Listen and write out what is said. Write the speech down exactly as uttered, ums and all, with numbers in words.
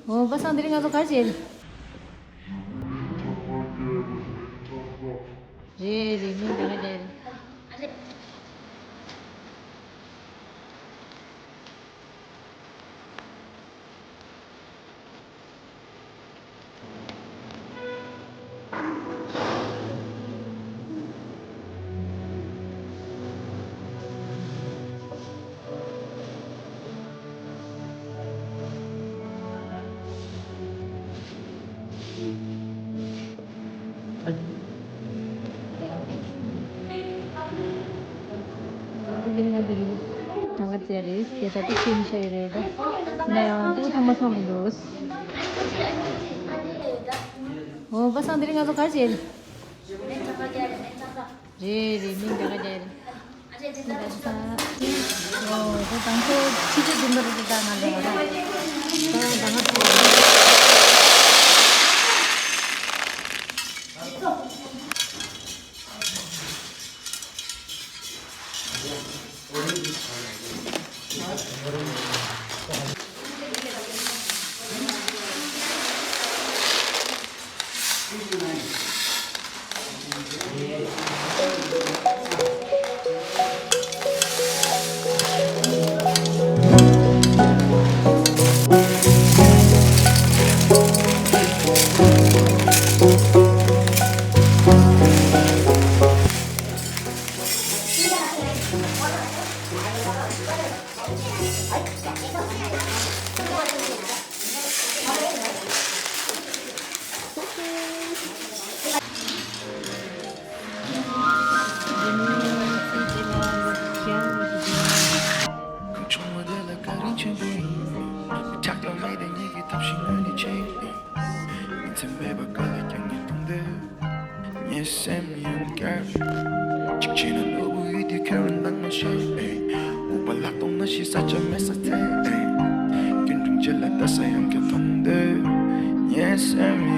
འོ་པ་སངས་དེ་རིང་ང་ཚོ་ག་རེ་བྱས་རེད། རེད་རེད། མི་འདི་ག་རེད། འདི་ང་འདི་རུ་ཐང་ག་ཙེ་རེད། དེ་ད་དུ་ཕྱིན་ཤ་ཡི་རེད། ད་ང་ཡང་དུ་ཐང་མ་ཐང་མི་འདུག་འོ་པ་སངས་དེ་རིང་ང་ཚོ་ག་རེ་བྱས་རེད། རེད་རེད། མི་འདི་ག་རེད། འདི་ད་ད་འོ་ད་དང་ཚོ་ཕྱི་ཚེས་བདུན་པ་རེད། ད་ང་ལ་ད་ད་ང་ཚོ། ངའི་སེམས་ཡོད་དགའ། གཅིག་བྱས་ན་ནོར་བུ་ཡོད་དུས་ཁྱོད་རང་འདང་མ་ཤེས། ཨེ། ལྐུགས་པ་ལག་སྟོང་ན་ཤི་ས་ཆ་མེད་ས་ཚེ་ཨེ། སྐྱོན་དྲུང་བཅད་ལ་ལྟ་ས་ཡང་ཁྱོད་མཐོང་འདོད། ངའི་སེམས་